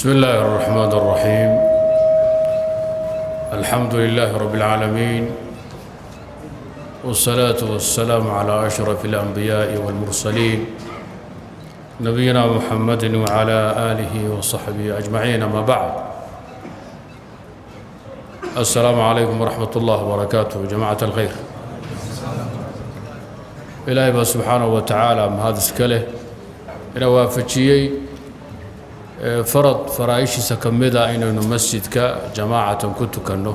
بسم الله الرحمن الرحيم، الحمد لله رب العالمين، والصلاة والسلام على أشرف الأنبياء والمرسلين، نبينا محمد وعلى آله وصحبه أجمعين، أما بعد، السلام عليكم ورحمة الله وبركاته. جماعة الخير، Ilaahay baa subxaanahu wa tacaala mahad iska leh ina waafajiyey farad faraa'ishiisa ka mid a inaynu masjidka jamaacatan ku tukanno.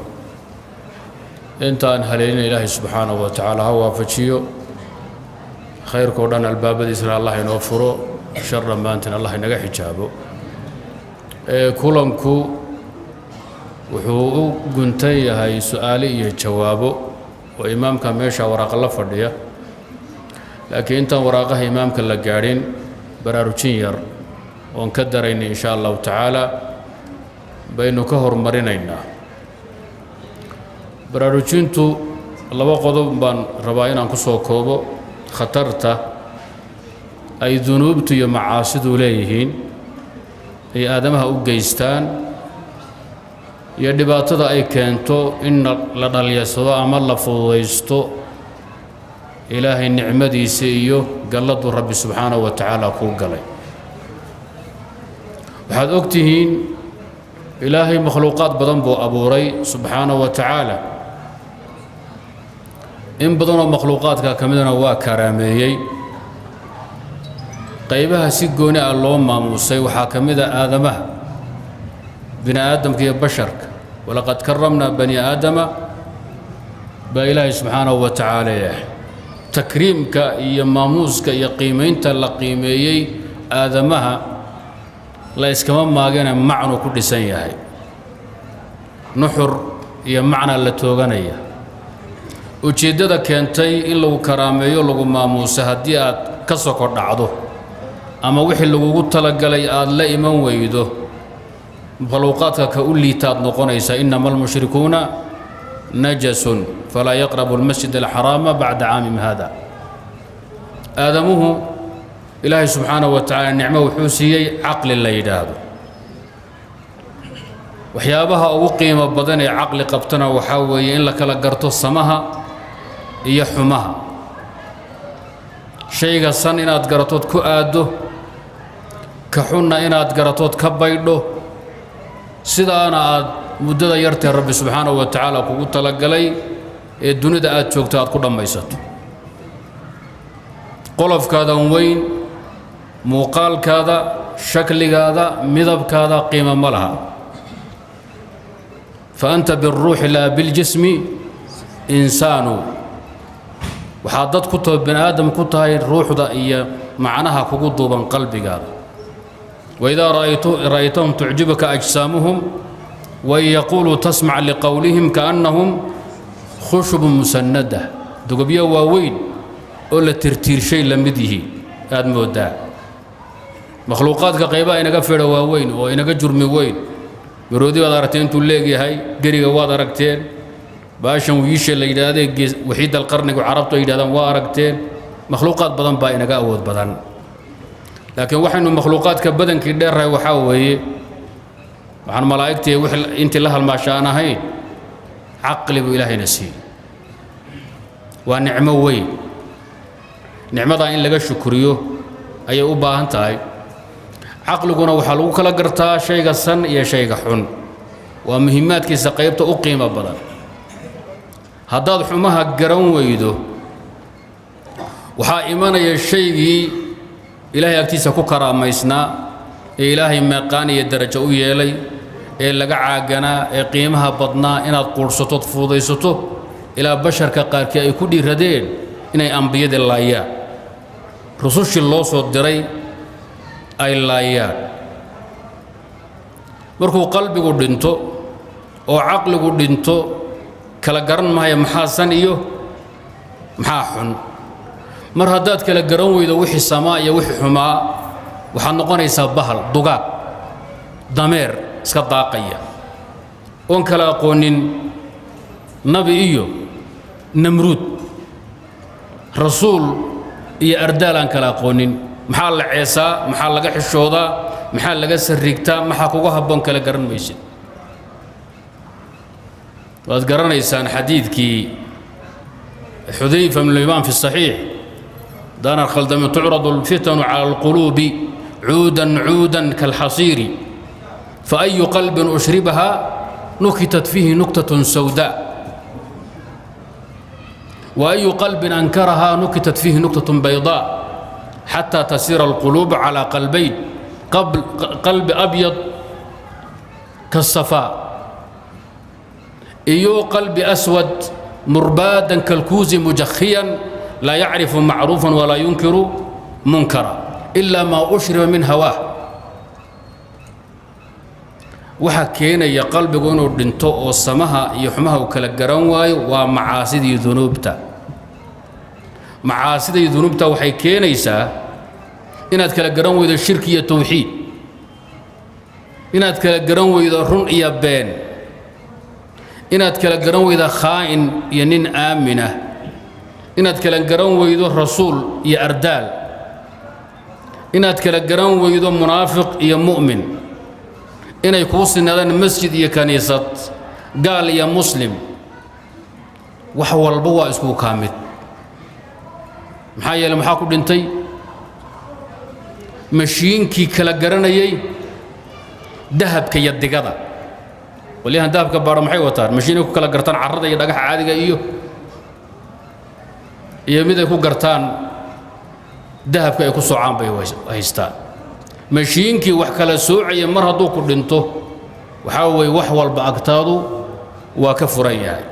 Intaan haleelina Ilaahay subxaanahu wa tacaala ha waafajiyo. Khayrkao dhan albaabadiisna Allah inoo furo, shar dhammaantiin Allah inaga xijaabo. Kulanku wuxuu u guntan yahay su'aale iyo jawaabo oo imaamka meesha waraaqa la fadhiya, laakiin intaan waraaqaha imaamka la gaadhin, baraarujin yar oon ka daraynay in sha Allahu tacaala baynu ka hormarinaynaa. Baraarujintu laba qodob baan rabaa inaan ku soo koobo: khatarta ay dunuubtu iyo macaasidu leeyihiin ay aadamaha u geystaan, iyo dhibaatada ay keento in la dhalyarsado ama la fududaysto Ilaahay nicmadiisa iyo galladuu Rabbi subxaanahu wa tacaala kuu galay. Waxaad og tihiin Ilaahay makhluuqaad badan buu abuuray subxaanahu wa tacaala. In badanoo makhluuqaadka ka midana waa karaameeyey. Qaybaha si gooni ah loo maamuusay waxaa ka mid a aadamaha, bini aadamka iyo basharka. ولقد كرمنا بني آدم baa Ilaahay subxaanahu wa tacaala yahay. Takriimka iyo maamuuska iyo qiimaynta la qiimeeyey aadamaha la iskama maagana, macnu ku dhisan yahay, nuxur iyo macnaa la tooganaya. Ujeeddada keentay in lagu karaameeyo, lagu maamuuso, haddii aad ka soko dhacdo ama wixii lagugu talagalay aad la iman weydo, makhluuqaadka ka u liitaad noqonaysaa. إنما المشركون نجس فلا يقربوا المسجد الحرام بعد عامهم هذا. Aadamuhu Ilaahay subxaanahu wa tacaala nicmo wuxuu siiyey caqli la yidhaahdo. Waxyaabaha ugu qiimo badan ee caqli qabtana waxaa weeye in la kala garto samaha iyo xumaha. Shayga san inaad garatood ku aaddo, ka xunna inaad garatood ka baydho, sidaana aad muddada yartee Rabbi subxaanahu wa tacaala kugu talagalay ee dunida aad joogto aad ku dhammaysato. Qolofkaadan weyn, muuqaalkaada, shakligaada, midabkaada qiimo ma laha. فأنت بالروح لا بالجسم إنسان. Waxaad dad ku tahay, bani aadam ku tahay, ruuxda iyo macnaha kugu duuban qalbigaada. وإذا رأيتهم تعجبك أجسامهم وإن يقولوا تسمع لقولهم كأنهم خشب مسندة. Dugobyo waaweyn oo la tirtiirshay la mid yihiin aad moodaa. Makhluuqaadka qaybaha inaga fedha waaweyn oo inaga jurmi weyn, maroodi baad aragteen intuu leegyahay, geriga waad aragteen, baashan wiisha la yidhaahdee waxiidal qarnigu Carabtu ay yidhahdaan waa aragteen. Makhluuqaad badan baa inaga awood badan, laakiin waxaynu makhluuqaadka badankii dheerrahay waxaa weeye, waxaan malaa'igtii intii la halmaasha aan ahayn, caqli buu Ilaahayna siiyey. Waa nicmo weyn. Nicmadaa in laga shukriyo ayay u baahan tahay. Caqliguna waxaa lagu kala gartaa shayga san iyo shayga xun. Waa muhiimaadkiisa qaybta u qiimo badan. Haddaad xumaha garan weydo, waxaa imanaya shaygii Ilaahay agtiisa ku karaamaysnaa ee Ilaahay meeqaan iyo darajo u yeelay ee laga caaganaa ee qiimaha badnaa inaad quudhsatood fuudaysato, ilaa basharka qaarkii ay ku dhiiradeen inay ambiyadii laayaan, rusushii loo soo diray ay laayaan. Markuu qalbigu dhinto oo caqligu dhinto, kala garan maayo maxaa san iyo maxaa xun. Mar haddaad kala garan weydo wixii samaa iyo wixii xumaa, waxaad noqonaysaa bahal dugaag, dameer iska daaqaya oon kala aqoonin nabi iyo Namruud, rasuul iyo ardaal aan kala aqoonin. Maxaa la ceesaa? Maxaa laga xishoodaa? Maxaa laga sariigtaa? Maxaa kuga habboon? Kala garan maysid. Waad garanaysaan xadiidkii Xudayfa bnu Limaan fi saxiix daana khaldamin: tucradu alfitanu cala alquluubi cuudan cuudan kalxasiiri, faayu qalbin ushribaha nukitat fiihi nuktatun sawdaa, وأي قلب أنكرها نكتت فيه نكتة بيضاء، حتى تسير القلوب على قلبين: قلب أبيض كالصفاء، iyo قلب أسود مربادا كالكوز مجخيا، لا يعرف معروفا ولا ينكر منكرا إلا ما أشرب من هواه. Waxa keenaya qalbigu inuu dhinto oo samaha iyo xumaha uu kala garan waayo waa macaasidii, dunuubta. Macaasida iyo dunuubta waxay keenaysaa inaad kala garan weydo shirki iyo tawxiid, inaad kala garan weydo run iyo been, inaad kala garan weydo khaa'in iyo nin aaminah, inaad kala garan weydo rasuul iyo ardaal, inaad kala garan weydo munaafiq iyo mu'min, inay kuu sinaadaan masjid iyo kaniisad, gaal iyo muslim. Wax walba waa isku kaa mid. Maxaa yeele, maxaa ku dhintay? Mashiinkii kala garanayay dahabka iyo digada. Qolyahan dahabka baadha maxay wataan? Mashiinay ku kala gartaan carrada iyo dhagaxa caadiga iyo mid ay ku gartaan dahabka ay ku soocaan bay haystaan. Mashiinkii wax kala soocaya mar hadduu ku dhinto, waxaa weeye wax walba agtaadu waa ka furan yahay.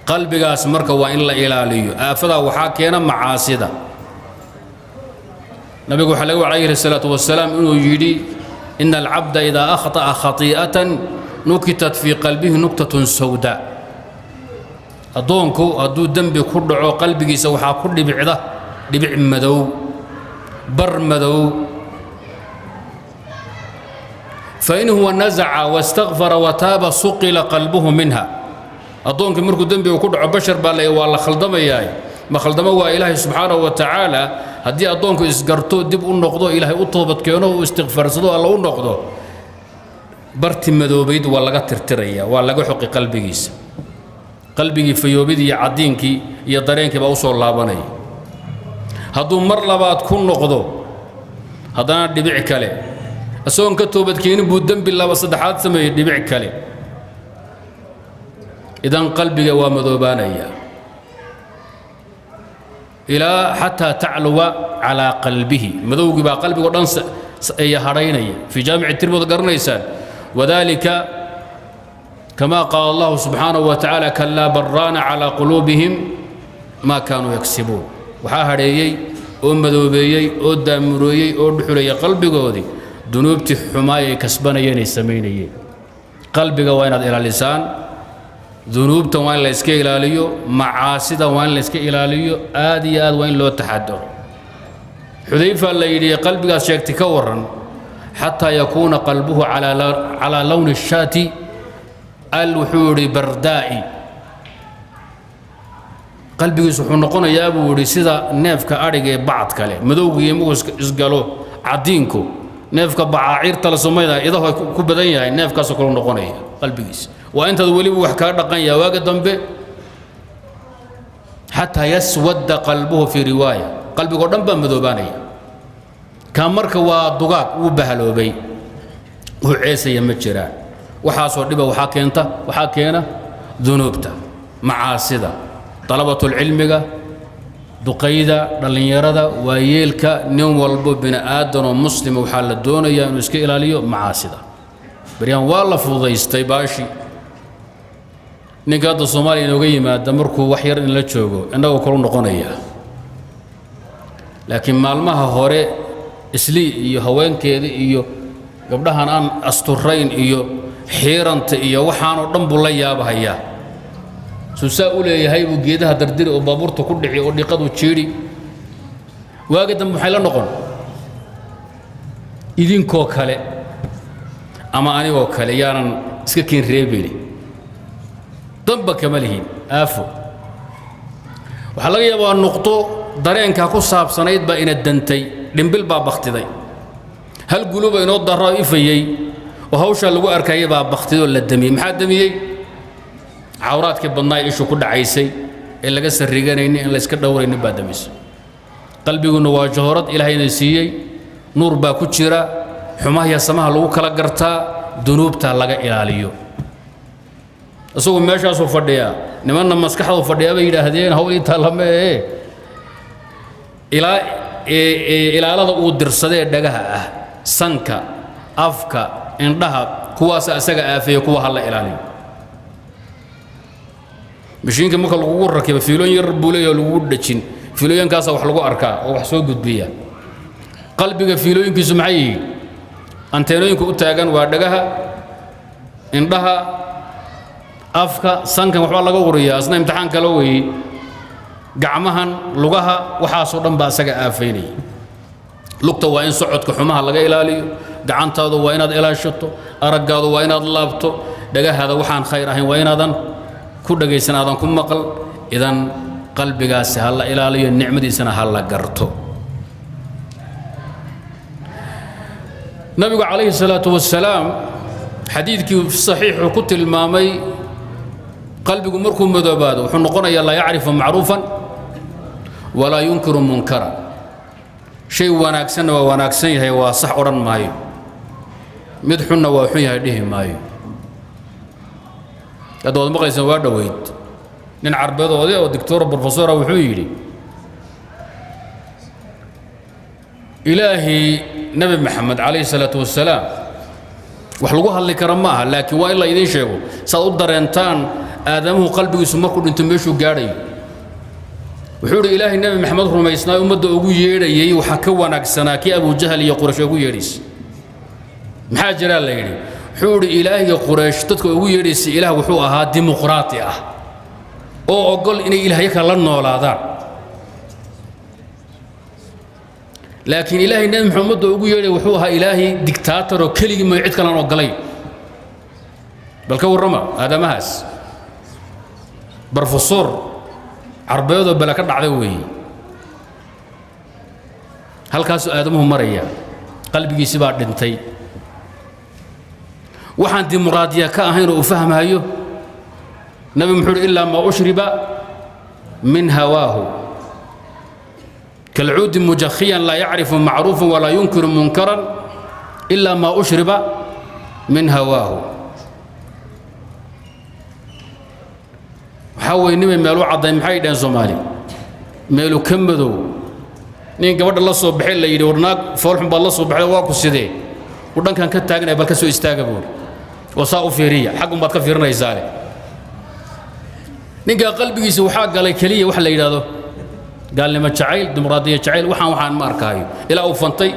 Qalbigaas marka waa in la ilaaliyo. Aafadaa waxaa keena macaasida. Nabigu waxaa laga wacay alayhi salaatu wasalaam inuu yidhi: ina alcabda idaa akhطa'a khatii'atan nukitat fii qalbihi nuktatun sawdaa. Addoonku hadduu dembi ku dhaco, qalbigiisa waxaa ku dhibicda dhibic madow, bar madow. Fain huwa nazaca wastakfara wataaba suqila qalbuhu minha. Addoonkii markuu dembiga ku dhaco, bashar baa la, waa la khaldamayaa, ma khaldamo waa Ilaahay subxaanahu wa tacaala. Haddii addoonku isgarto, dib u noqdo, Ilaahay u toobadkeeno, uu istikfaarsado, Alla u noqdo, barti madoobayd waa laga tirtiraya, waa laga xoqi qalbigiisa. Qalbigii fayoobidii iyo caddiinkii iyo dareenkii baa u soo laabanaya. Hadduu mar labaad ku noqdo, haddana dhibic kale. Isagoon ka toobadkeenin buu dembi laba saddexaad sameeyey, dhibic kale. Idan qalbiga waa madoobaanaya ilaa xataa tacluwa calaa qalbihi. Madowgii baa qalbigo dhan iyo hadhaynaya. Fii jaamici Tirmid garanaysaan: wadalika kama qaala Allahu subxaanahu wa tacaala: kalaa baraana calaa quluubihim maa kaanuu yaksibuun. Waxaa hadheeyey oo madoobeeyey oo daamureeyey oo dhuxulayay qalbigoodii dunuubtii xumaay ay kasbanayeen, ay samaynayeen. Qalbiga waa inaad ilaalisaan. Dunuubtan waa in la iska ilaaliyo, macaasida waa in la iska ilaaliyo, aad iyo aad waa in loo taxadaro. Xudayfa la yidhi: qalbigaas sheegtay ka warran? Xataa yakuuna qalbuhu calaa lowni shaati al, wuxuu yidhi, bardaa'i. Qalbigiisu wuxuu noqonayaa, buu yidhi, sida neefka adhiga ee bacad kale, madowgii markuu isgalo caddiinku, neefka bacaacirta la samayna, idahu ay ku badan yahay, neefkaasoo kale noqonaya qalbigiisa. Waa intaad weliba wax kaga dhaqan yahay. Waaga dambe xataa yaswadda qalbuhu, fii riwaaya, qalbigoo dhan baa madoobaanaya. Kaa marka waa dugaag, wuu bahaloobay, wuxuu ceesaya ma jiraan. Waxaasoo dhiba waxaa keenta, waxaa keena dunuubta, macaasida. Dalabatulcilmiga, duqayda, dhallinyarada, waayeelka, nin walbo bini aadanoo muslima waxaa la doonayaa inuu iska ilaaliyo macaasida. Baryahan waa la fududaystay baashi. Ninka hadda Soomaaliya inooga yimaada, markuu wax yar in la joogo, innagoo kalu noqonaya, laakiin maalmaha hore islii iyo haweenkeeda iyo gabdhahan aan asturayn iyo xiiranta iyo waxaanoo dhan buu la yaabahayaa. Suu saa u leeyahay buu geedaha dardiri oo baabuurta ku dhici oo dhiqadu jiidhi. Waaga dambe maxay la noqon? Idinkoo kale ama anigoo kale yaanan iska keen reebeyni, danba kama lihin aafo. Waxaa laga yaabaa nuqdo dareenkaa ku saabsanayd baa ina dantay, dhimbil baa bakhtiday. Hal guluba inoo darro ifayey oo hawshaa lagu arkayay baa baktidoo la damiyey. Maxaa damiyey? Cawraadkii badnaa ee ishu ku dhacaysay ee laga sarriganaynin in layska dhowraynin baa damisay. Qalbiguna waa jahorad ilaahayna siiyey, nuur baa ku jira, xumaha iyo samaha lagu kala gartaa, dunuubta laga ilaaliyo. Isagu meeshaasuu fadhiyaa, nimanna maskaxdu fadhiyaa bay yidhaahdeen. Hawl intaa lama ee ilaa ilaalada uu dirsadee dhagaha ah, sanka, afka, indhaha, kuwaasa isaga aafeeya, kuwa ha la ilaaliyo. Mashiinka marka lagugu rakibo fiilooyin yar buu leeyahay oo lagugu dhejin, fiilooyinkaasa wax lagu arkaa oo wax soo gudbiya. Qalbiga fiilooyinkiisu maxay yihiin? Anteenooyinka u taagan waa dhagaha, indhaha, afka, sankan waxbaa laga uriyaa, asna imtixaan kale weeye, gacmahan, lugaha, waxaasoo dhan baa isaga aafaynaya. Lugta waa in socodka xumaha laga ilaaliyo, gacantaadu waa inaad ilaashato, araggaadu waa inaad laabto, dhagahaada waxaan khayr ahayn waa inaadan ku dhagaysan, aadan ku maqal. Idan qalbigaasi ha la ilaaliyo, nicmadiisana ha la garto. Nabigu calayhi salaatu wasalaam xadiidkii saxiixuu ku tilmaamay qalbigu markuu madoobaado wuxuu noqonayaa laa yacrifu macruufan walaa yunkiru munkara. Shay wanaagsanna waa wanaagsan yahay, waa sax odhan maayo, mid xunna waa xun yahay dhihi maayo. Hadda waad maqlaysaan, waa dhoweyd nin carbeed oday oo doctor professora wuxuu yidhi ilaahii Nebi Maxamed calayhi salaatu wasalaam wax lagu hadli kara ma aha, laakiin waa in la idiin sheego saad u dareentaan aadamuhu qalbigiisu markuu dhinto meeshuu gaadhayo. Wuxuu idhi ilaahay Nebi Maxamed rumaysnaa ummadda ugu yeedhayey waxaa ka wanaagsanaa kii Abujahal iyo Quraysh ugu yeedhaysay. Maxaa jiraa la yidhi? Wuxuu idhi ilaahayga Quraysh dadka ugu yeedhaysay ilaah wuxuu ahaa dimuqraati ah oo ogol inay ilaahyo kale la noolaadaan, laakiin ilaahay Nebi Maxamed ummadda ugu yeedhay wuxuu ahaa ilaahay diktaator oo keligii mooy cid kalaan ogolayn. Bal ka warrama aadamahaas, brofesor carbeedoo bale ka dhacday weeye. Halkaasuu aadamuhu maraya, qalbigiisi baa dhintay. Waxaan dimuqraadiya ka ahayn oo uu fahmayo nabi muxuu uhi ilaa maa ushriba min hawaahu kalcuudi mujakhiyan laa yacrifu macruufan walaa yunkiru munkaran ilaa maa ushriba min hawaahu. Waxaa weye nimay meel u cadday, maxay dhaheen Soomaali, meelu ka madow. Nin gabadha la soo baxay la yidhi war naag foolxun baad la soo baxday, waa ku sidee? U dhankan ka taaganaya, bal ka soo istaaga buuri oo saa u fiiriya, xaggun baad ka fiirinaysaane. Ninkaa qalbigiisa waxaa galay keliya wax la yidhaahdo gaalnimo jacayl, dimuqraadiya jacayl, waxaan ma arkaayo ilaa uu fantay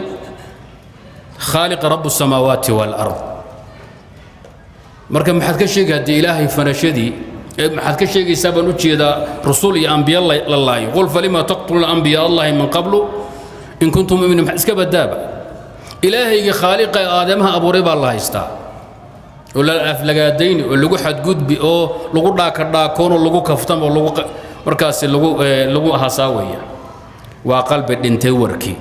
khaaliqa rabu samaawaati waalard. Marka maxaad ka sheegi haddii ilaahay fanashadii maxaad ka sheegaysaa baan u jeedaa rusul iyo ambiya la laayo. Qul falima taqtuluuna ambiyaa allahi min qablu in kuntum muminiin. Iska badaaba ilaahaygii khaaliqa ee aadamaha abuuray baa la haystaa oo la aflagaadayni oo lagu xadgudbi oo lagu dhaakadhaakoon oo lagu kaftam oo lagu markaasi lagu hasaawaya. Waa qalbi dhintay warkii.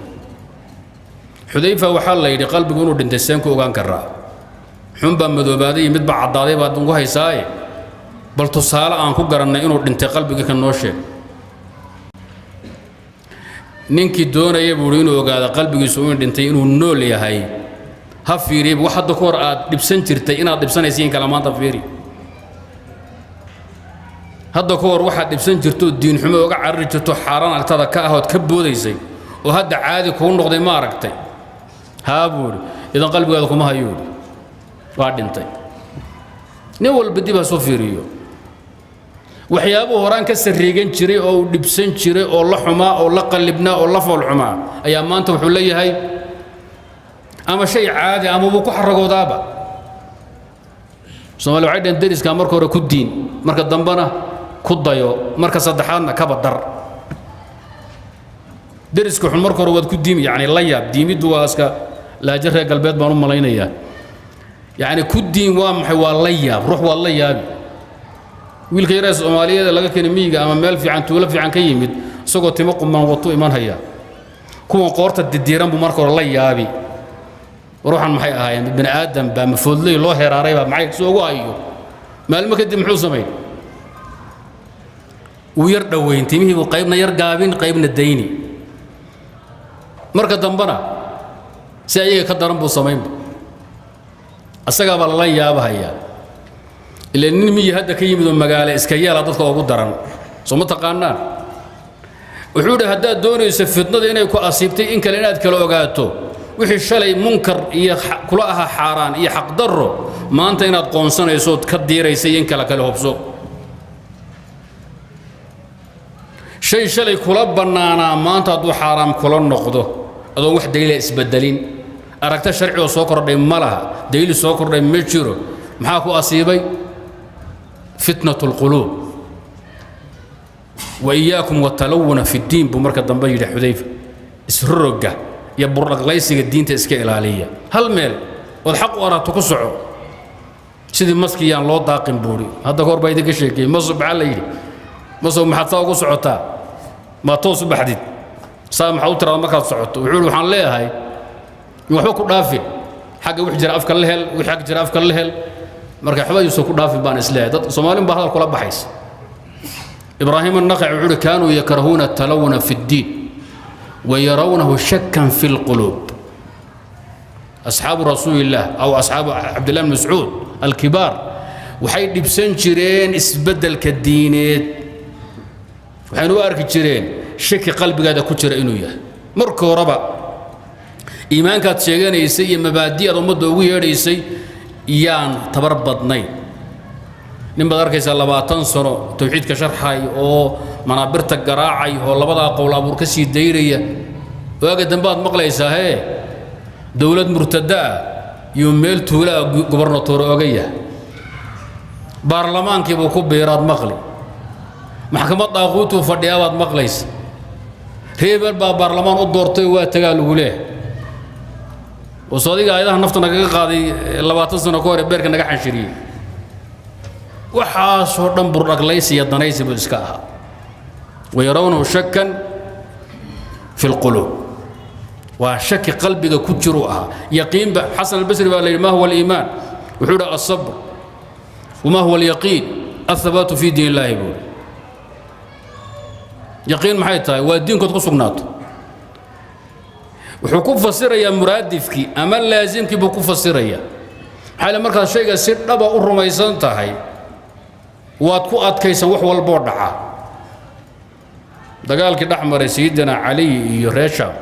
Xudayfa waxaa la yidhi qalbigu inuu dhintay seen ku ogaan karaa? Xun baa madoobaaday iyo mid baa caddaaday baad ugu haysaaye, bal tusaale aan ku garannay inuu dhintay qalbigii ka noo sheeg. Ninkii doonaya buu inuu ogaado qalbigiisu inuu dhintay inuu nool yahay ha fiiriye wax hadda ka hor aad dhibsan jirtay inaad dhibsanaysa in kale maanta fiiri. Hadda ka hor waxaad dhibsan jirto, diin xumo oga carari jirto, xaaraan agtada ka ah ood ka boodaysay oo hadda caadi kuu noqday ma aragtay? Haa buu idhi, idan qalbigaada kuma hayuu idhi, waa dhintay. Nin walba dib ha soo fiiriyo waxyaabuhu horaan ka sarriigan jiray oo uu dhibsan jiray oo la xumaa oo la qallibnaa oo la fool xumaa ayaa maanta wuxuu leeyahay ama shay caadi ama wuu ku xaragoodaaba. Soomaali waxay dhaheen deriskaa marka hore ku diin, marka dambena ku dayo, marka saddexaadna kaba dar. Deriska xun marka hore waad ku diimi, yacni la yaab. Diimiddu waa iska laajo reer galbeed baan u malaynayaa. Yacni ku diin waa maxay? Waa la yaab, ruux waad la yaabi. Wiilka yaree Soomaaliyeed ee laga keenay miyiga ama meel fiican, tuulo fiican ka yimid, isagoo timo qumaan watu iman haya, kuwan qoorta didiiran buu marka hore la yaabi. War waxaan maxay ahaayeen? Bini aadam baa mafoodley loo heraaray baa maxay soo ugu hayo. Maalmo kadib muxuu samayn? Wuu yar dhoweyn timihii, buu qaybna yar gaabin, qaybna dayni. Marka dambena si ayaga ka daran buu samaynba, asagaabaa lala yaabahayaa. Ila nin miyi hadda ka yimid oo magaalo iska yeela dadka ugu daran, soo ma taqaanaan? Wuxuu idhi, haddaad doonayso fitnada inay ku asiibtay in kale inaad kala ogaato, wixii shalay munkar iyo kula ahaa xaaraan iyo xaqdarro, maanta inaad qoonsanayso ood ka diiraysa iyo in kale kale hobso. Shay shalay kula bannaanaa maanta hadduu xaaraam kula noqdo, adoon wax daliila isbedelin, aragta sharci oo soo kordhay ma laha, daliil soo kordhay ma jiro, maxaa ku asiibay? Fitnatu lquluub. Wa iyaakum watalawuna fi ddiin, buu marka dambe yidhi Xudayfa. Isroroga iyo burdhaqlaysiga diinta iska ilaaliya. Hal meel ood xaq u aragto ku soco, sidii maski yaan loo daaqin buuri. Hadda kahor baa idinka sheekeeyey. Maso maxaa la yidhi? Masow maxaad saa ugu socotaa? Maa toos u baxdid? Saa maxaad u tiraada markaad socoto? Wuxuu yidhi, waxaan leeyahay waxba ku dhaafin xagga wix jira afka la hel, wix xag jira afka la hel, marka waxba yuusan ku dhaafin baan isleeyahay. Dad Soomaalin baa hadal kula baxaysa. Ibraahim annaqaci wuxuu yidhi, kaanuu yakrahuuna atalawuna fi ddiin wayarawnahu shakan fi lquluub. Asxaabu rasuulillaah aw asxaabu Cabdillahi bn Mascuud alkibaar waxay dhibsan jireen isbeddelka diineed, waxaynu u arki jireen shaki qalbigaada ku jira inuu yahay. Marka horeba iimaankaad sheeganaysay iyo mabaadi'aad ummadda ugu yeedhaysay yaan tabar badnayn. Nin baad arkaysaa 20 sano tawxiidka sharxay oo manaabirta garaacay oo labadaa qowl abuur ka sii dayraya. Waaga dambe aad maqlaysaa hee dowlad murtada ah iyo meel tuulaa gobarnatoore oga yahay, baarlamaankii buu ku biiraad maqli, maxkamad daaquutuu fadhiyaa baad maqlaysa, reebel baa baarlamaan u doortay, waa tagaa lagu leeyahay. Oo adiga aayadaha nafta nagaga qaaday 20 sano ka hor ee beerka naga xanshiriyey, waxaasoo dhan burdhaqlaysi iyo danaysi buu iska ahaa. Wayarawnahu shakan fi lquluub, waa shaki qalbiga ku jiruu ahaa. Yaqiinba Xasan Albasri baa la yidhi, ma huwa aliimaan? Wuxuu yidhi, asabr. Wama huwa alyaqiin? Athabaatu fi diin illaahi, buu. Yaqiin maxay tahay? Waa diinkood ku sugnaato. Wuxuu ku fasirayaa muraadifkii ama laasimkii buu ku fasirayaa. Maxaa yeele, markaad shayga si dhaba u rumaysan tahay, waad ku adkaysan wax walboo dhaca. Dagaalkii dhex maray Sayidina Caliy iyo reer Shaam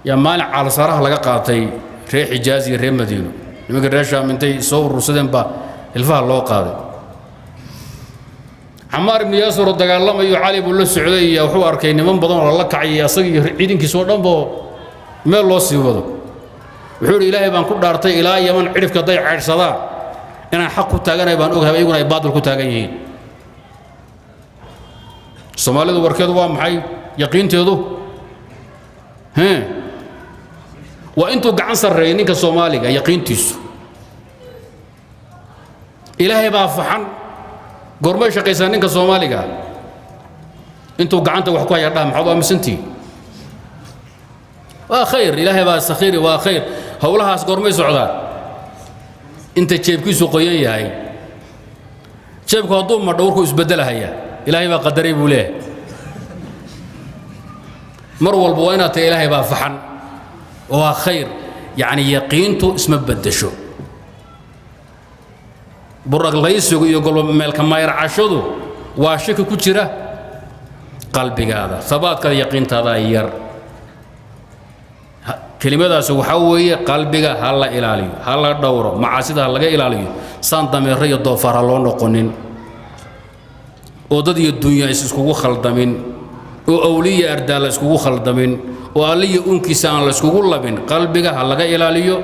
yaa maalin caalsaraha laga qaatay reer Xijaaz iyo reer Madiino. Nimanka reer Shaam intay soo urursadeen baa ilfaha loo qaaday. Camaar ibnu Yaasir oo dagaalamayo Cali buu la socday iyo wuxuu arkay niman badan oo lala kacay, asaga iyo ciidankiisa oo dhanbo meel loo sii wado. Wuxuu yidhi, Ilaahay baan ku dhaartay, ilaa Yaman cidhifka hadday ceydhsadaan inaan xaq ku taaganahay baan ogahay, iyaguna ay baatil ku taagan yihiin. Soomaalidu warkeedu waa maxay? Yaqiinteedu hee waa intuu gacan sarreeyay ninka Soomaaliga. Yaqiintiisu Ilaahay baa faxan. Goormay shaqaysaa ninka Soomaaliga? Intuu gacanta wax ku haya. Dhaha, maxaad u aaminsantihiin? Waa khayr, Ilaahay baa sakhiiri, waa khayr. Howlahaas goormay socdaan? Inta jeebkiisu qoyan yahay. Jeebku hadduu madho, warkuu isbeddelahayaa. Ilaahay baa qadaray buu leeyahay. Mar walba waa inaad tahay Ilaahay baa faxan, waa khayr. Yacni yaqiintu isma beddesho. Buraqlaysigu iyo golmeelka mayrcashadu waa shaki ku jira qalbigaada, sabaadkaada, yaqiintaada yar. Kelimadaasi waxaa weeye, qalbiga ha la ilaaliyo, ha la dhowro, macaasida ha laga ilaaliyo, saan dameero iyo doofaar ha loo noqonin, oo dad iyo dunya is iskugu khaldamin, oo awliya ardaa la iskugu khaldamin, oo alliya unkiisa aan la iskugu labin. Qalbiga ha laga ilaaliyo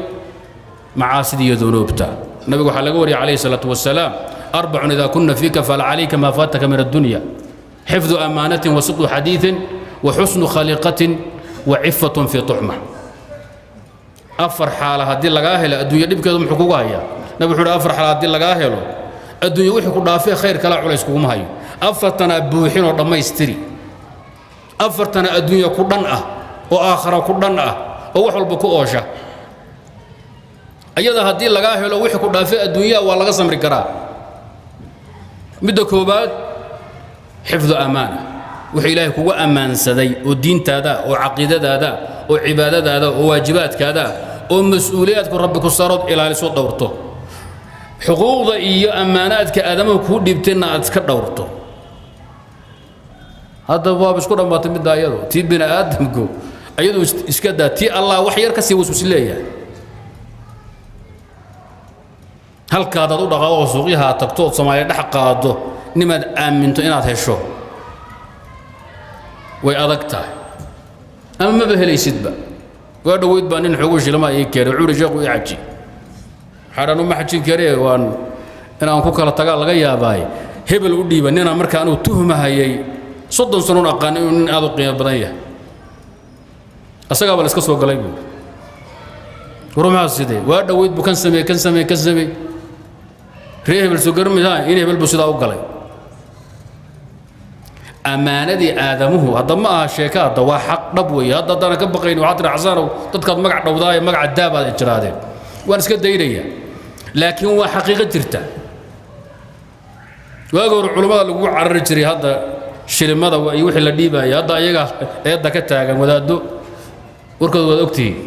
macaasida iyo dunuubta. Nabigu waxaa laga wariyay calayhi salaatu wasalaam, arbacun idaa kunna fiika fala calayka maa faataka min addunya: xifdu amaanatin, wa sidqu xadiiثin, wa xusnu khaliqatin, wa cifatun fi tucma. Afar xaala haddii lagaa helo, adduunya dhibkeedu muxuu kugu hayaa? Nabi wuxuu uhi, afar xaala haddii lagaa helo, adduunya wixii ku dhaafee khayr kala culays kuguma hayo. Afartana buuxin oo dhammaystiri, afartana adduunya ku dhan ah oo aakhara ku dhan ah oo wax walba ku oosha. Ayada haddii lagaa helo, wixii ku dhaafay adduunyaha waa laga samri karaa. Midda koobaad, xifdu amaana, wuxuu Ilaahay kugu ammaansaday oo diintaada oo caqiidadaada oo cibaadadaada oo waajibaadkaada oo mas-uuliyaadku Rabbi ku saarood ilaaliso, dhowrto. Xuquuqda iyo ammaanaadka aadamaha kuu dhiibtayna aad iska dhowrto. Hadda waaba isku dhammaatay middaa iyadu. Tii bini aadamku ayadu iska daa, tii Allah wax yar ka sii waswas leeyahay. Halkaadaad u dhaqaaqo oo suuqyaha aad tagto ood Soomaaliya dhex qaado, nimaad aaminto inaad hesho way adag tahay ama maba helaysidba. Waa dhoweyd baa nin xoogo shilmaa ii keenay. Wuxuu uhi, "Sheekhu, ii xaji." Waxaan uma xajin karee, waan inaan ku kala tagaa laga yaabaaye, hebel u dhiiba. Ninaan marka anuu tuhmahayay 30 sanoon aqaan inuu nin aad u qiimo badan yahay, asagaaba la iska soo galay buuri. War maxaa sidee? Waa dhoweyd buu kan sameey, kan sameey, kan sameey. Ree hebel soo garmaysaa in hebel buu sidaa u galay. Ammaanadii aadamuhu hadda ma aha sheeka, hadda waa xaq dhab weeye. Hadda haddaanan ka baqayn, waxaad tiri, "Xasanow, dadkaad magac dhowdaaye, magaca daabaad ijraadeen." Waan iska daynaya, laakiin waa xaqiiqo jirta. Waagi hore culummada lagu carari jiray hadda shilimada iyo wixii la dhiibaya. Hadda ayaga eedda ka taagan wadaaddo warkooda waad ogtihiin.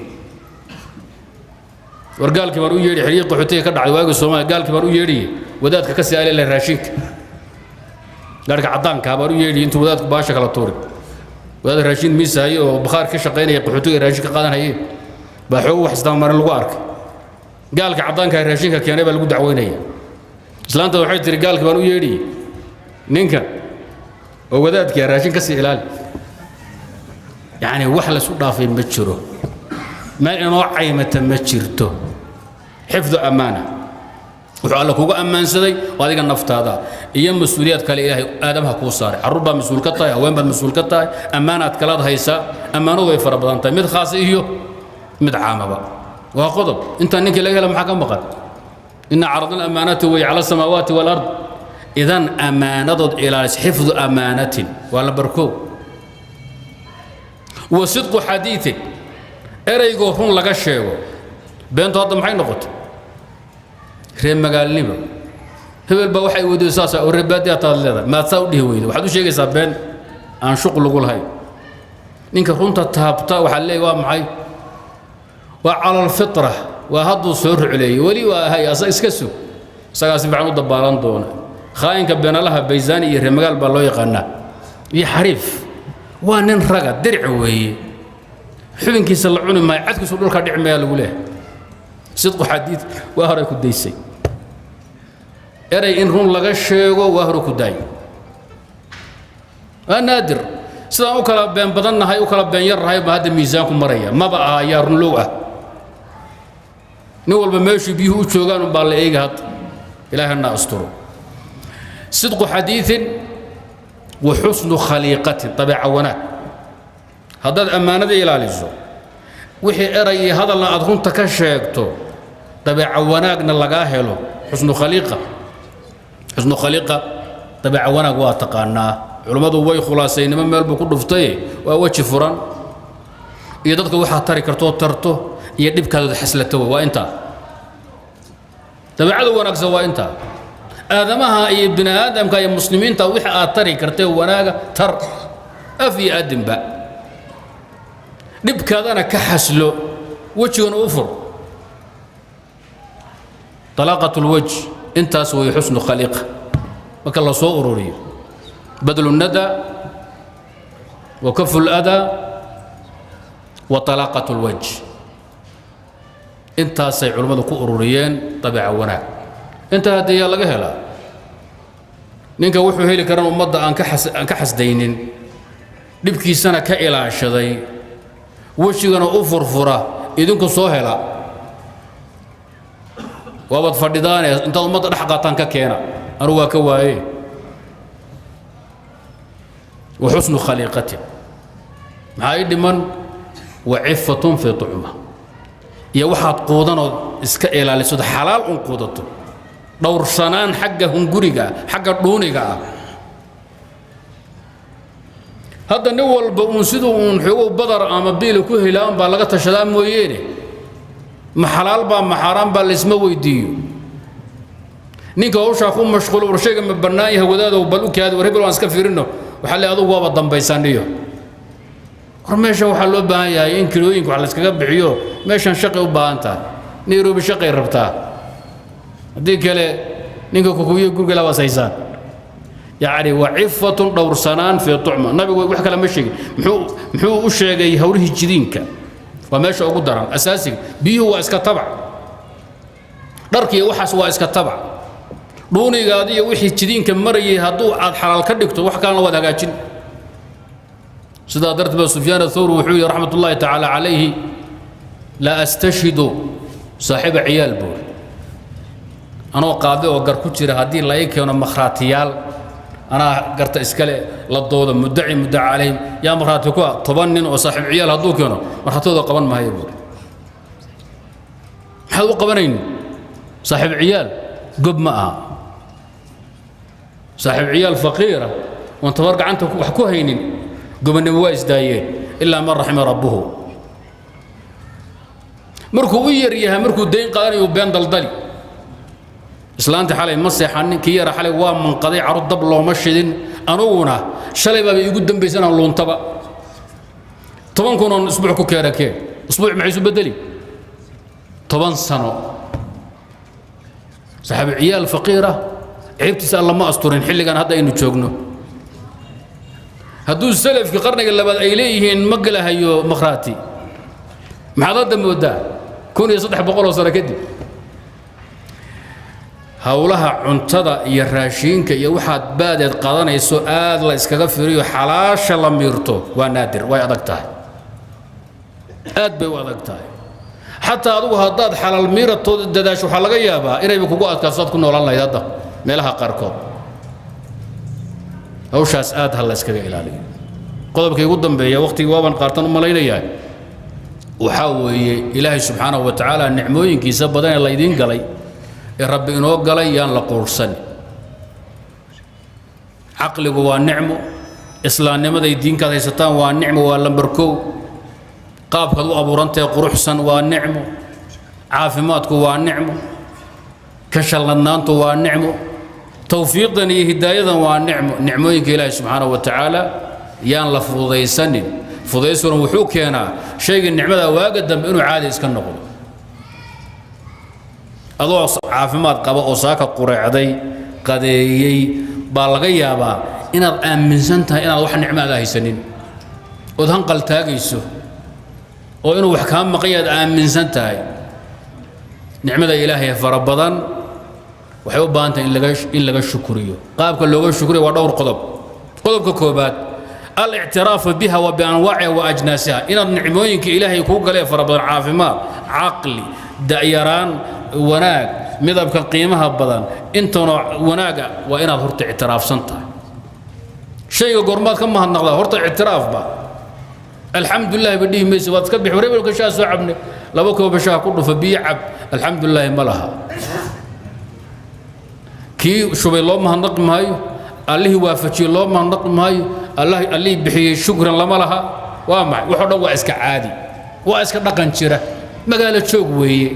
War gaalkii baan u yeedhi, xeriyii qaxootiga ka dhacday waagii Soomaaliya, gaalkii baan u yeedhiye, wadaadka ka sii alele raashinka, gaarhka caddaankaa baan u yeedhiye. Intuu wadaadku baasha kala tuurin, wadaad raashin miisahaye oo bakhaar ka shaqaynaya, qaxootiga raashin ka qaadanhaye, baa xoogu wax isdabamarin lagu arkay. Gaalka caddaanka raashinka keenay baa lagu dacweynaya. Islaanta waxay tihi, "Gaalkii baan u yeedhiye, ninkan oo wadaadkii raashin ka sii ilaali." Yacni wax laysu dhaafay ma jiro, meel inoo caymata ma jirto. Xifdu ammaana, wuxuu Alla kugu ammaansaday oo adiga naftaada iyo mas-uuliyaad kale Ilaahay aadamaha kuu saaray. Carruur baa mas-uul ka tahay, haween baad mas-uul ka tahay, ammaanaad kalaad haysaa. Ammaanadu way fara badan tahay, mid khaasa iyo mid caamaba. Waa qodob. Intaa ninkii laga hela, maxaa ka maqan? Ina caradna alamaanaati way cala asamaawaati walard. Idan ammaanadood ilaalis, xifdu amaanatin waa la barkoow. Wa sidqu xadiiin, eraygoo run laga sheego. Beentu hadda maxay noqotay? Reer magaalnimo. Hebel baa waxay weydiyo saasa oo reer baadiya taad leedahay, maad saa u dhihi weydo. Waxaad u sheegaysaa been aan shuqul lagu lahayn. Ninka runta taabta waxaa leeyahy waa maxay? Waa cala alfitra, waa hadduu soo rucleeyey, weli waa ahay asa iska sug, isagaa si fiican u dabaalan doona. Khaa'inka beenalaha baysaani iyo reer magaal baa loo yaqaanaa iyo xariif. Waa nin raga, diric weeye, xubinkiisa la cuni maayo, cadkiisu dhulka dhici mayaa lagu leeyahay. Sidqu xadiid waa hore ku daysay, erey in run laga sheego waa hore ku daay. Waa naadir. Sidaan u kala been badannahay, u kala been yarnahay baa hadda miisaanku maraya. Maba aha yaa runlow ah. Nin walba meeshuu biyuhu u joogaan unbaa la eegi hadda. Ilaahay hana asturo. Sidqu xadiiin wa xusnu khaliiqatin, dabeeca wanaag. Haddaad ammaanada ilaaliso, wixii eray iyo hadalna aad runta ka sheegto, dabeeca wanaagna lagaa helo, xusnu khaliiqa. Xusnu khaliiqa, dabeeca wanaag waa taqaanaa. Culummadu way khulaasay, nimo meel buu ku dhuftay. Waa weji furan iyo dadka waxaad tari kartoo tarto iyo dhibkaadood xaslato. Waa intaa dabeecada wanaagsan, waa intaa. Aadamaha iyo bini aadamka iyo muslimiinta wixii aad tari kartee wanaaga tar, af iyo aadinba, dhibkaadana ka xaslo, wejigana u fur, talaaqat lwajh. Intaas way xusnu khaliiqa. Marka la soo ururiyo, badlu nada wa kafu ladaa wa talaaqat lwajh, intaasay culimmadu ku ururiyeen dabeeca wanaag. Intaa haddii yaa laga helaa, ninka wuxuu heli karan ummadda aan ka xas aan ka xasdaynin, dhibkiisana ka ilaashaday, wejigana u furfura, idinku soo hela. Waabaad fadhidaane, intaad ummadda dhex qaataan ka keena. Anugu waa ka waaye. Wa xusnu khaliiqatin. Maxaa ii dhiman? Wa cifatun fii tucma, iyo waxaad quudanood iska ilaalisood xalaal un quudato, dhowrsanaan xagga hunguriga, xagga dhuuniga ah. Hadda nin walba uun siduu uun xoogow badar ama biila ku helaan baa laga tashadaa mooyeene. Ma xalaal baa ma xaaraan baa laysma weydiiyo. Ninka hawshaa ku mashquulo, war shayga ma bannaan yahay wadaadow, bal u kaadi, war hebel waan iska fiirino, waxaa le adugu waaba dambaysaaniyo. War meeshan waxaa loo baahan yahay in kilooyinka wax layskaga bixiyo. Meeshan shaqay u baahan tahay, Nairobi shaqay rabtaa, haddii kale ninka kukuyo guriga labaas haysaan. Yacni wa cifatun, dhowrsanaan fii tucma. Nabigu wax kale ma sheegin, muxuu u sheegay? Hawlihii jidiinka waa meesha ugu daran, asaasiga. Biyuhu waa iska tabac, dharkiiyo waxaas waa iska tabac. Dhuunigaadi iyo wixii jidiinka marayay hadduu aad xalaal ka dhigto, wax kalena waad hagaajin. Sidaa darteed ba Sufyaan Athawri wuxuu yihi raxmat ullaahi tacaala calayhi: laa astashhidu saaxiba ciyaal buur, anoo qaadi oo gar ku jira haddii la ii keeno makhraatiyaal, anaa garta iskale la doodo, muddaci, muddaca calayhim, yaa makhraati ku ah, 10 nin oo saaxiib ciyaal hadduu keeno, markhaatidooda qaban maayo buuri. Maxaad u qabanayn? Saaxiib ciyaal gob ma aha. Saaxiib ciyaal faqiira oon tabar gacanta wax ku haynin, gobonnimo waa isdaayeen, ilaa man raxima rabbuhu. Markuu u yar yahay, markuu dayn qaadanayo been daldali: islaantii xalay ma seexanin, kii yara xalay waa manqaday, carruur dab looma shidin, anuguna shalay baaba iigu dambaysa inaan luuntaba, 10,000 oon isbuuc ku keena keen. Isbuuc maxay isu bedeli? 10 sano. Saxaabi ciyaal faqiira ceebtiisa Alla ma asturin. Xilligan hadda aynu joogno, hadduu salafkii qarniga labaad ay leeyihiin ma gelahayo makhraati, maxaad hadda moodaa 1300 oo sano kadib? Howlaha cuntada iyo raashiinka iyo waxaad baadeed qadanayso aad la iskaga firiyo, xalaasha la miirto waa naadir, way adag tahay, aad bay u adag tahay. Xataa adugu haddaad xalaal miiratooda dadaasho, waxaa laga yaabaa inayba kugu adkaato saad ku noolaan lahayd. Hadda meelaha qaarkood hawshaas aad ha la iskaga ilaaliyo. Qodobka igu dambeeya, waqtigii waaban qaartan u malaynayaa, waxaa weeye Ilaahay subxaanahu wa tacaala nicmooyinkiisa badan ee laydiin galay, ee Rabbi inoo galay, yaan la quurhsan. Caqligu waa nicmo, islaamnimaday diinkaad haysataan waa nicmo, waa lambar kow. Qaabkaad u abuurantahay quruxsan waa nicmo, caafimaadku waa nicmo, ka shalladnaantu waa nicmo, tawfiiqdan iyo hidaayadan waa nicmo. Nicmooyinka Ilaahay subxaanahu wa tacaala yaan la fududaysanin. Fududaysuna wuxuu keenaa shayga nicmada waaga dambe inuu caadi iska noqdo. Adoo caafimaad qaba oo saaka qureecday, qadeeyey, baa laga yaabaa inaad aaminsan tahay inaad wax nicmaada haysanin, ood hanqal taagayso oo inuu wax kaa maqan yahay aad aaminsan tahay. Nicmada Ilaahay fara badan waxay u baahan tahay in laga shukriyo. Qaabka looga shukriyo waa dhowr qodob. Qodobka koobaad, alictiraafu biha wa bianwaaciha wa ajnaasiha, inaad nicmooyinka Ilaahay kuu galee fara badan, caafimaad, caqli, da'yaraan, wanaag, midabka qiimaha badan, intanoo wanaaga, waa inaad horta ictiraafsan tahay. Shayga goormaad ka mahadnaqdaa? Horta ictiraafba. Alxamdulilah ba dhihi maysa, waad iska bixi. Wareebelka shaha soo cabne, laba kooba shaha ku dhufa, biyo cab, alxamdulilaahi ma laha. Kii shubay loo mahadnaqi maayo, Allihii waafajiyey loo mahadnaqi maayo, Allihii bixiyey shukran lama laha. Waa maxay? Waxoo dhan waa iska caadi, waa iska dhaqan jira, magaalo joog weeye.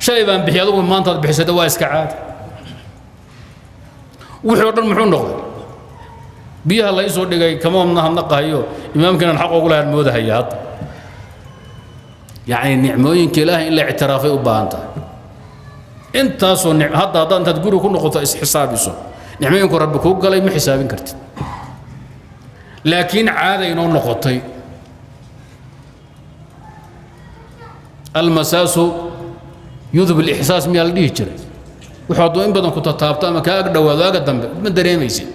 Shalay baan bixiyay, adugu maantaad bixisada, waa iska caadi. Wixii oo dhan muxuu noqday? Biyaha la isoo dhigay kama mahadnaqahayo, imaamkiinan xaq ugu lahaan moodahaya hadda. Yacni nicmooyinka Ilaahay in la ictiraafay u baahan tahay. Intaasoo hadda haddaad intaad guriga ku noqoto isxisaabiso nicmooyinku Rabbi kuu galay, ma xisaabin kartid, laakiin caada inoo noqotay. Almasaasu yudhib alixsaas miyaa la dhihi jiray? Wuxuu hadduu in badan ku tataabto ama kaa ag dhowaado, aga dambe ma dareemaysid.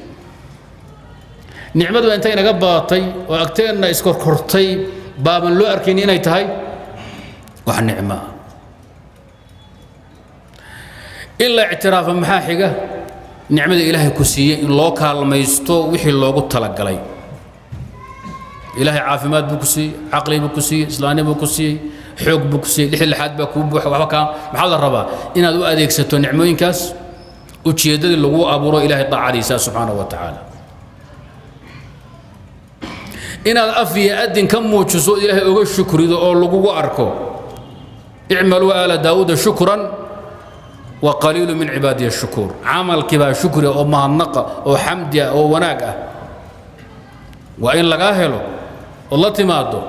Nicmadu intay naga baatay oo agteenna iskorkortay baaban loo arkayn inay tahay wax nicmo ah. In la ictiraafa maxaa xiga? Nicmada Ilaahay ku siiyey in loo kaalmaysto wixii loogu talagalay. Ilaahay caafimaad buu ku siiyey, caqli buu ku siiyey, islaani buu ku siiyey, xoog buu ku siiyey, lixi lixaad baa kuu buuxa. Waxba kaa maxaa la rabaa? Inaad u adeegsato nicmooyinkaas ujeeddadii lagu abuuro, Ilaahay daacadiisa subxaanahu wa tacaala. Inaad af iyo adin ka muujiso, Ilaahay oga shukrido oo lagugu arko. Icmaluu aala Daawuuda shukran wa qaliilu min cibaadiya shukuur. Camalkii baa shukriga oo mahadnaqa oo xamdi ah oo wanaag ah waa in lagaa helo ood la timaado.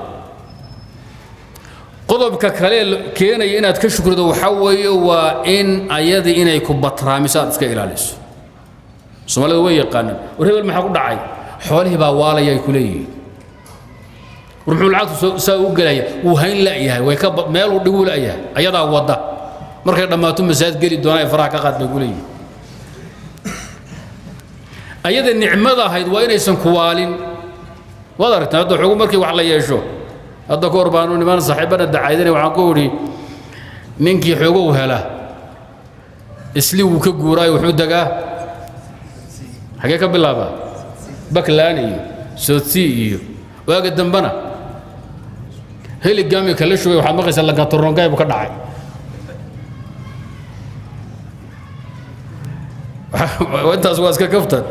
Qodobka kale keenaya inaad ka shukrido waxaa weeye waa in ayadii inay ku batraamiso aad iska ilaaliso. Soomaalidu way yaqaanaan, war hebel maxaa ku dhacay? Xoolihii baa waalaya ay ku leeyihiin. War muxuu lacagtu saa u gelaya? Wuu hayn la'yahay, way ka meeluu dhiguu la'yahay, ayadaa wadda. Markay dhammaato masaajid geli doonaa ee faraha ka qaad bay ku leeyihiin. Ayada nicmada ahayd waa inaysan ku waalin. Waad aragtaa hadda xogu markii wax la yeesho. Hadda ka hor baanu niman saaxiibana dacaydinay, waxaan ku idhi ninkii xoogow hela isli wuu ka guuraayo, wuxuu degaa xagee ka bilaabaa? Baklaan iyo Soodsii iyo waaga dambana heligaami kala shugay. Waxaad maqlaysaa lankatorongay buu ka dhacay. Intaas waa iska kaftan.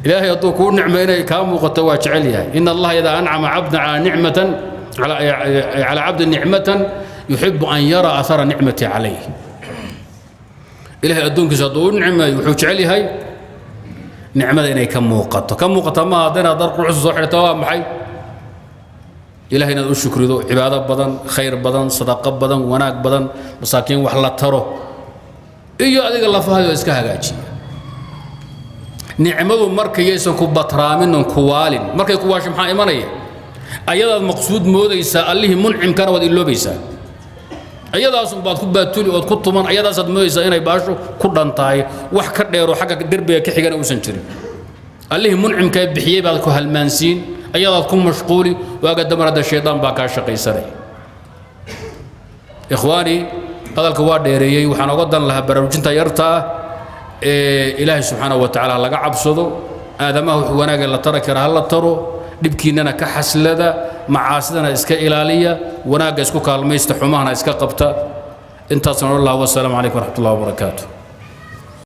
Ilaahay hadduu kuu nicmaynay kaa muuqato waa jecel yahay. In Allaha idaa ancama cabdan calaa nicmatan, calaa cabdin nicmatan, yuxibu an yara athara nicmati calayh. Ilahay addoonkiisa hadduu u nicmeeyo wuxuu jecel yahay nicmada inay ka muuqato. Ka muuqata maaha hadda inaad dhar quruxsu soo xidhato. Waa maxay? Ilahay inaad u shukrido cibaado badan, khayr badan, sadaqo badan, wanaag badan, masaakiin wax la taro iyo adiga lafahayo iska hagaajiya. Nicmadu markayaysan ku batraamin oon ku waalin. Markay ku waasho maxaa imanaya? Ayadaad maqsuud moodaysaa, allihii muncimkana waad iloobaysaa. Ayadaasun baad ku baatuli ood ku tuman, ayadaasaad moodaysaa inay baashu ku dhan tahay, wax ka dheero xagga derbiga ka xigana uusan jirin. Allihii muncimkaa bixiyey baad ku halmaansiin, ayadaad ku mashquuli. Waaga damar hadda shaydaan baa kaa shaqaysanaya. Ikhwaani, hadalka waa dheereeyey, waxaan oga dan lahaa baraarujinta yarta ah ee Ilaahay subxaanahu wa tacaala laga cabsado, aadamaha wuxuu wanaaga la tara kara ha la taro, dhibkiinnana ka xaslada, macaasidana iska ilaaliya, wanaagga isku kaalmaysta, xumahana iska qabta. Intaasna odhan lahaa. Wasalaamu calaykum waraxmat ullahi wabarakaatu.